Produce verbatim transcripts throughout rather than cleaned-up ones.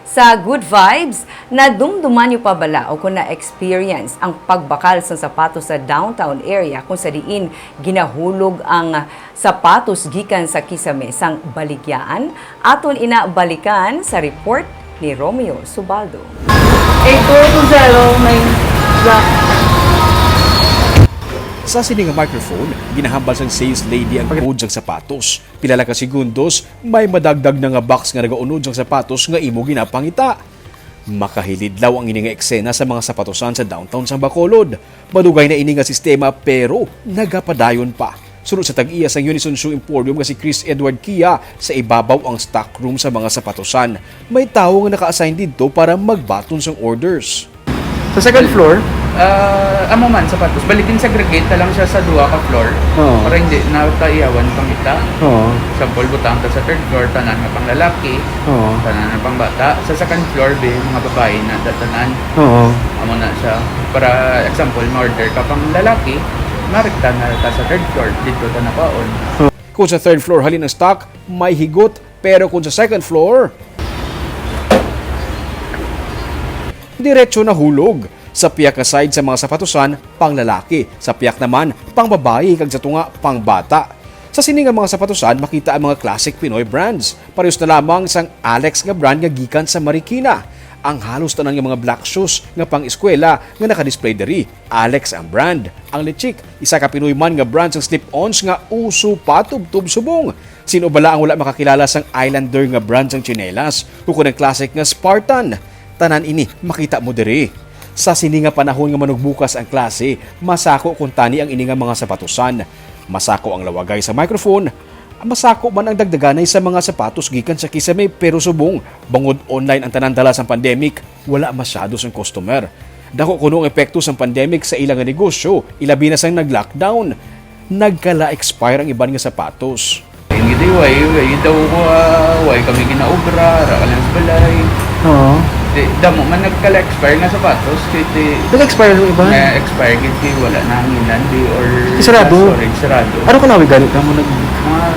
Sa Good Vibes, nadumduman niyo pa bala o kung na-experience ang pagbakal sang sapatos sa downtown area kung sa diin ginahulog ang sapatos gikan sa kisame sang baligyaan? Aton ina balikan sa report ni Romeo Subaldo. Ito kung sa may black. Sa sini nga microphone, ginahambal sang sales lady ang code sang sapatos. Pila lang ka segundos, may madagdag na nga box nga nagaunod sang sapatos nga imo ginapangita. Makahilidlaw ang ini nga eksena sa mga sapatosan sa downtown sang Bacolod. Madugay na ini nga sistema, pero nagapadayon pa. Suno sa tag-iya sang Unison Shoe Emporium nga si Chris Edward Kia, sa ibabaw ang stock room sa mga sapatosan. May tawo nga naka-assign didto para magbaton sang orders. Sa second floor? Ah, amo man, sapatos. Balikin, segregate na lang siya sa duha ka floor. Oo. Para hindi na kaiyawan pangita. Oo. Example, butang ta sa third floor, tanan nga pang lalaki, Oo. tanan nga pang bata. Sa second floor, be, mga babae na tanan. Oo. Amo na siya. Para example, ma-order ka pang lalaki, marekta na ta sa third floor, dito ta nakaon. Kung sa third floor halin ang stock, may higot, pero kung sa second floor, diretso na hulog. Sa pihak nga side sa mga sapatosan, pang lalaki, sa pihak naman, pang babayi, kag sa tunga, pang bata. Sa sini nga mga sapatosan, makita ang mga classic Pinoy brands. Parehas na lamang sang Alex nga brand nga gikan sa Marikina. Ang halos tanan nga mga black shoes nga pang-eskwela nga naka-display diri, Alex ang brand. Ang Lechik, isa ka Pinoy man nga brand sang slip-ons nga uso patubtob subong. Sino bala ang wala makakilala sang Islander nga brand sang tsinelas, ukon ang classic nga Spartan? Tanan ini makita mo diri. Sa sini nga panahon nga manugbukas ang klase, masako kuntani ang ini nga mga sapatusan. Masako ang lawagay sa microphone, masako man ang dagdaganay sa mga sapatos gikan sa kisame, pero subong, bangod online ang tanan dala sang pandemic, wala masyado sang customer. Dako kuno ang epekto sang pandemic sa ila nga negosyo, ilabi na sang nag-lockdown. Nagkala-expire ang iban nga sapatos. Hindi, way, way daw ko, ah, way kami ginaobra, ara ka lang sa balay. Oo. Di, damo man nagkala-expire nga sapatos, kay ti, Nag-expire yung iba? Na-expire gid kay wala na hanginan, di, or Sarado? Storage, sarado. Ano ka nawig gani ka mo nag... Mga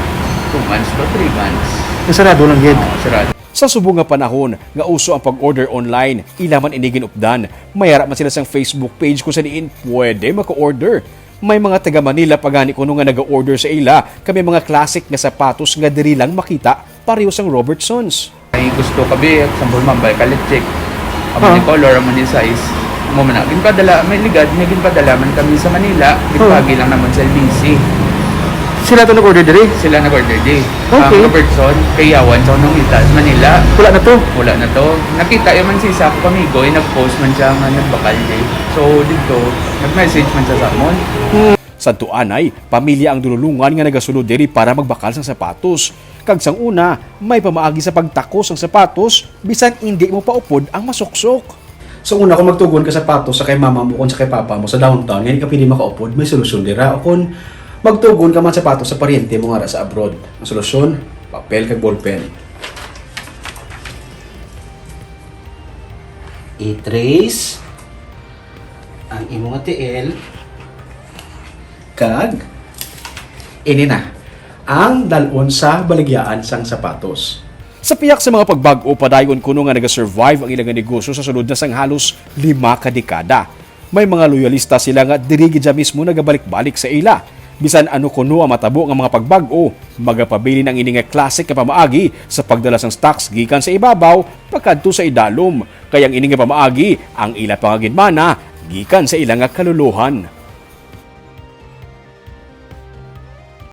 two months ba, three months. Nasarado lang gid. Oo, sarado. Sa subong nga panahon nga uso ang pag-order online, ila man ini ginupdan. May ara man sila sang Facebook page kung sa diin pwede maka-order. May mga taga Manila pa gani kuno nga naga-order sa ila, kami mga classic nga sapatos nga diri lang makita, pareho sang Robertsons. May gusto ka, be, example, mambay ka, let's check. Amo Ah. ni color, amo ni size. Amo man na, ginpadala, may ligad nga ginpadala man kami sa Manila, ginpagi lang naman sa L B C. Sila to nag-order diri? Sila nag-order di. Okay. Ang Robertson, kay yawan sa unang ita sa Manila. Wala na to. Wala na to. Nakita yun man sa isa ko kamigo, eh, nag-post man siya nga nagbakal di. So, dito, nag-message man siya sa amon. Santuanay, pamilya ang dululungan nga nagasulod diri para magbakal sang sapatos. Kag sang una, may pamaagi sa pagtakos sang sapatos, bisan indi mo paupod ang masuksok. Sa una, kung magtugon ka sapatos sa kay mama mo, kung sa kay papa mo, sa downtown, nga hindi ka pwede makaupod, may solusyon dira. O kung magtugon ka man sapatos sa paryente mo nga sa abroad, ang solusyon, papel kag ballpen. I-trace ang imong tiil. Kag, ini na, ang dalon sa baligyaan sang sapatos. Sa pihak sa mga pagbag-o, padayon kuno nga nagasurvive ang ilang negosyo sa sulod na sang halos lima ka dekada. May mga loyalista sila nga diri gid mismo nagabalik-balik sa ila. Bisan ano kuno ang matabo nga mga pagbag-o, magapabilin ang ini nga classic nga pamaagi sa pagdala sang stocks gikan sa ibabaw pakadto sa idalom, kay ang ini nga pamaagi ang ila pa nga ginmana gikan sa ila nga kaluluhan.